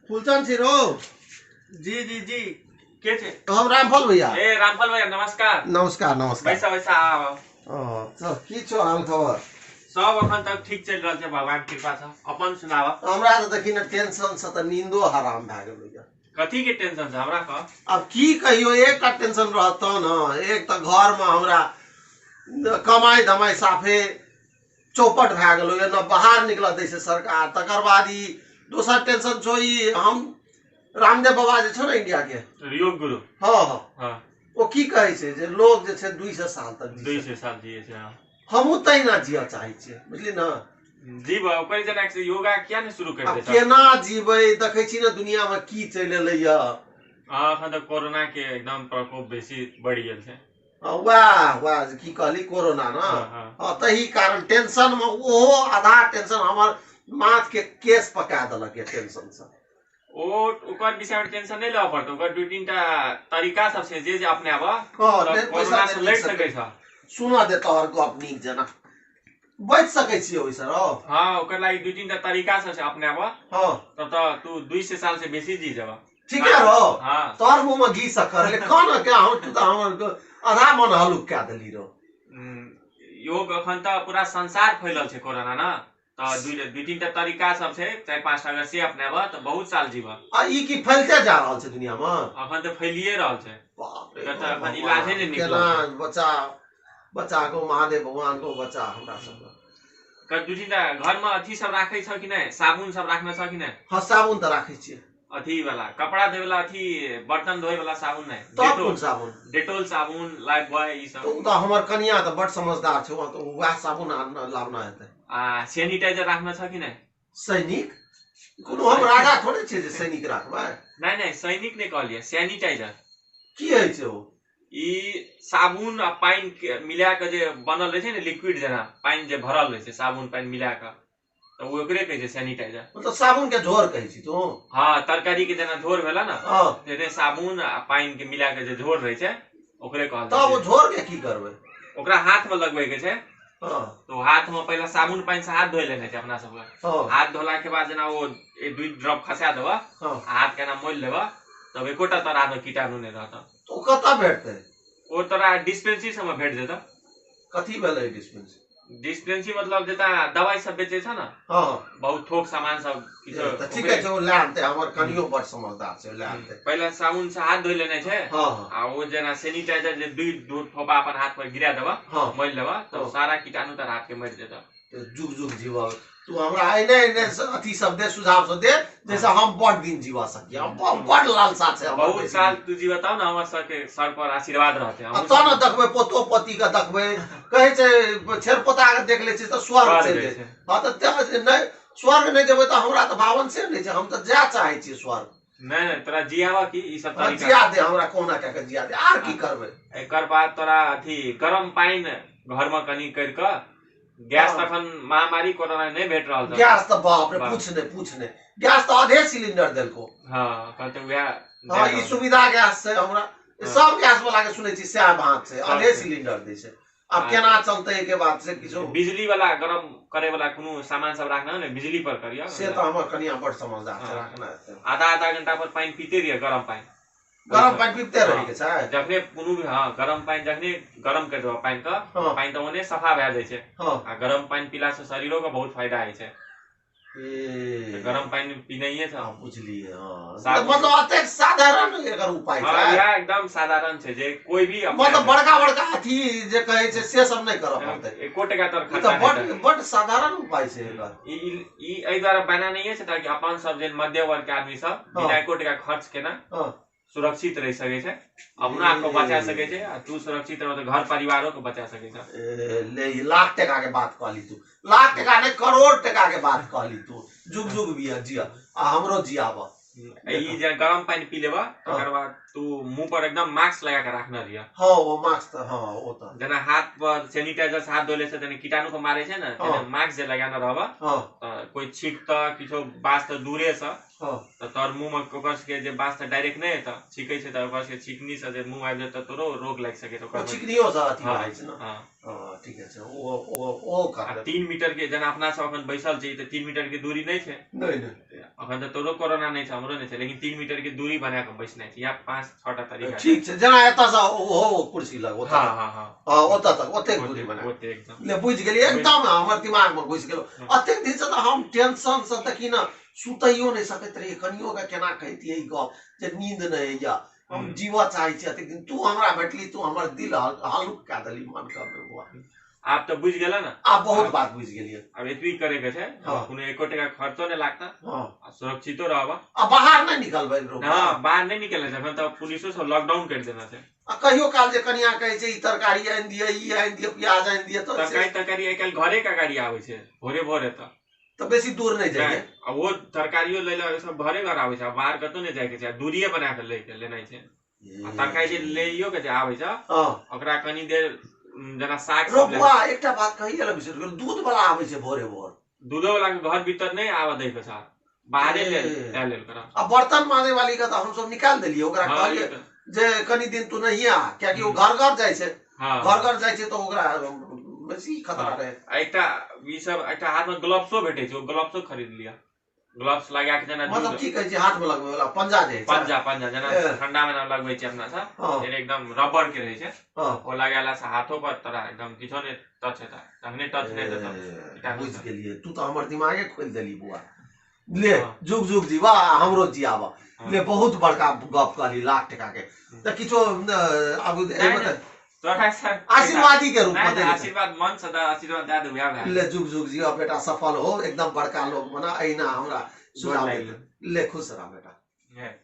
फूलचंद छी रो। जी जी जी, के छै? हम रामफल भैया। ए रामफल भैया नमस्कार। नमस्कार नमस्कार। बैसा बैसा आब। सब की छौ हाल खबर? सब अखन तक ठीक चलि रहल छै भगवान के कृपा से। अपन सुनाब। हमरा तऽ देखी ने टेंशन से तऽ नींदो हराम भए गेलै। कथी के टेंशन छै हमरा कह? आब की कहियो, एकटा टेंशन रहत तहन ने। एक तऽ घर में हमरा कमाई धमाई साफे चौपट भए गेलो, न बाहर निकल दै छै सरकार। तकर बाद ई दोसर टेंशन छौ ई हम रामदेव बाबा जे छौ ने इंडिया के योग गुरु। हाँ हाँ हाँ, ओ की कहै छै जे लोग जे छै 200 साल तक 200 साल जिए छै। हाँ, हमहूँ तहिना जियऽ चाहै छियै, बुझली ने। जीव ओकर जेना योगा किया ने शुरू कर दे? केना जीबै, देखै छी ने दुनिया में की चलि एलै यऽ। हाँ, अखन तऽ कोरोना के एकदम प्रकोप बेसी बढ़ि गेल छै। वाह वाह, की कहली कोरोना ना? हाँ, तही कारण टेंशन में ओहो आधा टेंशन हमर माथ के केस पका देलक ये टेंशन से। ओ ओकर विषय में टेंशन नहीं लेबऽ पड़तौ। ओकर 2-3 टा तरीका सब छै जे जे अपने आबऽ कोरोना से लड़ि सकै छ। सुना दे तोहर गप नीक जेना, बचि सकै छियै ओहिसँ रौ। हाँ, ओकर लागि 2-3 टा तरीका सब छै अपने आबऽ। हाँ, तब तऽ तू 200 साल से बेसी जी जेबऽ। ठीक है रौ। हाँ, तोहर मुँह में घी शक्कर ले कौन क्या हम तू तऽ हमर आधा मन हलुक कए देली रौ। योग अखन तऽ पूरा संसार फैलल छै कोरोना ना, तऽ 2-3 टा तरीका सब छै, 4-5 टा अगर से अपनेबऽ तऽ बहुत साल जीबऽ। आ ई की फैलते जा रहल छै दुनिया में? अखन तऽ फैलिए रहल छै। बाप रे, एकर तऽ अखन इलाजे नहि निकलल। केना बचा बचा गो महादेव भगवान गो बचा हमरा सबके। 2-3 टा घर में अथी सब राखै छ कि नहि? साबुन सब राखने छ कि नहि? हाँ, साबुन तऽ राखै छियै। अथी वाला कपड़ा धोए वाला, अथी बर्तन धोए वाला साबुन नहि। तब कोन साबुन? डेटोल साबुन, लाइफ बॉय, ई सब। तऽ हमर कनिया तऽ बड समझदार छै, तऽ वएह साबुन लाबना हेतै। आ सैनिटाइजर राखने छ कि नहि? सैनिक? कोनो हम राजा थोड़े छियै जे सैनिक राखबै। नहि नहि, सैनिक नहि कहलियै, सैनिटाइजर। की होइ छै ओ? ई साबुन आ पानि के मिला के जे बनल रहै छै ने, लिक्विड जेना पानि जे भरल रहै छै, साबुन पानि मिला के, तऽ ओ ओकरे कहै छै सैनिटाइजर। मतलब साबुन के झोर कहै छी तू? हाँ, तरकारी के जेना झोर भेला ने, तेने साबुन आ पानि के मिला के जे झोर रहै छै ओकरे कहल जाइ छै। तब ओ झोर के की करबै? ओकरा हाथ में लगबै के छै। तो हाथ में पहले साबुन पानि से हाथ धोइ लेने छै अपना सबके। हाथ धोला के बाद जेना ओ 2 ड्रॉप खसा देबऽ, हाथ केना मोलि लेबऽ, तब एकोटा तोरा हाथ में कीटाणु नहि रहतौ। ओ कतऽ भेटतै? ओ तोरा डिस्पेंसरी सब में भेट जेतौ। कथी भेलै डिस्पेंसरी? डिस्पेंसरी मतलब जेता दवाई सब बेचै छै ने, बहुत थोक सामान सब। तऽ ठीक छै, ओ लए आनतै। हमर कनियो बड़ समझदार छै, लए आनतै। पहिले साबुन से हाथ धोइ लेने छै, आ ओ जेना सैनिटाइजर जे 2 ठोपा अपन हाथ पर गिरा देबऽ, मलि लेबऽ, तब सारा कीटाणु तोरा हाथ के मरि जेतौ। जुग जुग जीवऽ तू। हमरा एने एने अथी सब दे, सुझाव सब दे, जैसे हम बड़ दिन जीवा सकी। हम बड़ लालसा छै। बहुत साल तू जीवताव ने, हमर सबके सर पर आशीर्वाद रहते। तब ने देखबै पोतो पोती के देखबै, कहै छै छेर पोता के देख लै छी तऽ स्वर्ग चलि जाइ छै। हाँ, तऽ नहि स्वर्ग नहि जेबै तऽ हमरा तऽ भावन से नहि छै। हम तऽ जाय चाहै छियै स्वर्ग। नहि नहि, तोरा जियाबऽ की ई सब तरीका जिया दे हमरा, कहुना कए के जिया दे। आर की करबै? एकर बाद तोरा अथी गरम पानि घर में कनि करि कऽ, गैस तखन महामारी कोरोना नहि भेट रहल छै। गैस तऽ बाप रे पूछ नहि, पूछ नहि, गैस तऽ आधे सिलेंडर देलको। हाँ, कहते वएह। हाँ, ई सुविधा गैस छै हमरा। सब गैस वाला के सुनै छी सएह बात छै, आधे सिलेंडर दै छै। आब केना चलतै के बात छै। किछो बिजली वाला गरम करे वाला कोनो सामान सब राखना ने, बिजली पर करियो। से तऽ हमर कनिया बड़ समझदार छै, राखना हेतै। आधा आधा घंटा पर पानि पीते रहिए, गरम पानि। गरम पानि पीते रहै के छै जखने कोनो भी। हाँ, गरम पानि जखने गरम कर देबऽ पानि के, पानि तऽ ओने सफा भए जाइ छै। आ गरम पानि पीला से शरीरो के बहुत फायदा होइ छै। गरम पानि पीनाइए छै। बुझलियै। हाँ, मतलब अतेक साधारण एकर उपाय छै। इएह एकदम साधारण छै जे कोई भी मतलब बड़का बड़का अथी जे कहै छै से सब नहि करऽ पड़तै। एको टका तोर खर्चा। बड बड साधारण उपाय छै एकर। ई एहि दुआरे बना नहीं छै ताकि अपन सब जे मध्य वर्ग के आदमी सब बिना एको टका खर्च केना सुरक्षित रहि सकै छै, अपना आपके बचा सकै छै। आ तू सुरक्षित रह तऽ घर परिवारो के बचा सकै छै। ले, लाख टका के बात कहली तू, लाख टका नहि करोड़ टका के बात कहली तू। जुग जुग भी जिया आ हमरो जियाबऽ। ई जे गरम पानि पी लेबऽ तकर बाद तू मुंह पर एकदम मास्क लगा के राखने रहिय। हाँ, ओ मास्क तऽ हाँ, ओ तऽ जेना हाथ पर सैनिटाइजर से हाथ धोले से जेना कीटाणु के मारे छै ने, तेना मास्क जे लगाने रहबऽ तऽ कोई छींकतऽ किछो बास तऽ दूरे से तऽ तोहर मुंह में ओकर सबके जे बास तऽ डायरेक्ट नहि एतऽ, छींकै छै तऽ ओकर सबके छींकनी से जे मुंह आबि जेतऽ तोरो रोग लागि सकै छै ओकर। छींकनियो से अथी भए जाइ छै ने। हाँ, ठीक छै, ओ ओ ओ 3 मीटर के जेना अपना सब अखन बैसल छी तऽ 3 मीटर के दूरी नहि छै। नहि नहि। अखन तऽ तोरो कोरोना नहि छै, हमरो नहि छै, लेकिन 3 मीटर के दूरी बना के बैसनाइ छै। या 5-6 टा तरीका छै। ठीक छै, जेना एतऽ से ओहो कुर्सी लग ओतऽ हँ तक। हँ हँ हँ, ओतऽ तक ओतेक दूरी ओते बना ओते एकदम ले। बुझि गेलियै, एकदम हमर दिमाग मे घुसि गेल। अतेक दिन से तऽ हम टेंशन से देखी ने सुतैयो नहि सकैत रहियै। कनियो के केना कहितियै ई गप जे नींद नहि होइया, हम जीवऽ चाहै छी। अतेक दिन तू हमरा भेटली, तू हमर दिल हल्लुक कए देली मन के बौआ। आब तऽ बुझि गेल ने? आब बहुत बात बुझि गेलियै। आब एतबी करे के छै। कोनो एको टका खर्चो नहि लागता आ सुरक्षितो रहब। आ बाहर नहि निकलबै रो? हँ, बाहर नहि निकले छै। अखन तऽ पुलिसो सब लॉकडाउन करि देने छै। आ कहियो काल जे कनिया कहै छै ई तरकारी आनि दिअ, ई आनि दिअ, प्याज आनि दिअ, तऽ तरकारी तरकारी आइ काल्हि घरे के गाड़ी आबै छै भोरे भोरे तऽ। तऽ बेसी दूर नहि जाइए। आ ओ तरकारियो लै लए सब घरे घर आबै छै। आ बाहर कतौ नहि जायके छै, आ दूरिये बना के लै के लेनाइ छै। आ तरकारी जे लैयो के जे आबै छै ओकरा कनी देर जेना साग रो सब बुआ, एकटा बात कहिए लए बिसरि गेलहुँ, दूध वाला आबै छै भोरे भोर? दूधो वाला के घर भीतर नहि आबऽ दै के छै, बाहरे ले लए लेल कर। आ बर्तन माजे वाली के तऽ हमसब निकालि देलियै ओकरा। कहलियै जे कनी दिन तू नहिये आ, कियाकि ओ घर घर जाइ छै। घर घर जाइ छै तऽ ओकरा बेसी खतरा रहै। आ एकटा ई सब एकटा हाथ में ग्लव्सो भेटै छै, ओ ग्लव्सो खरीद लिअ। ग्लव्स लगा के जेना मतलब की कहै छै, हाथ मे लगबै वाला पंजा जे होइ छै? पंजा, पंजा जेना ठंडा मे ना लगबै छै अपना सब, फेर एकदम रबर के रहै छै। ओ लगेला से हाथो पर तोरा एकदम किछो नहि टच हेतै, तखने टच नहि देतौ। बुझि गेलियै, तू तऽ हमर दिमागे खोलि देली बुआ। ले जुग जुग जीवा, हमरो जियाबऽ। ले बहुत बड़का गप कहली, लाख टका के तऽ किछो आब एहिमे तऽ तोरा सर आशीर्वादी के रूप नहि मे नहि, आशीर्वाद मन से दऽ, आशीर्वाद दए देबै आब। ले जुग जुग जिया बेटा, सफल हो, एकदम बड़का लोग बना, अहिना हमरा सुझाव लागि ले, खुश रह बेटा। गेल।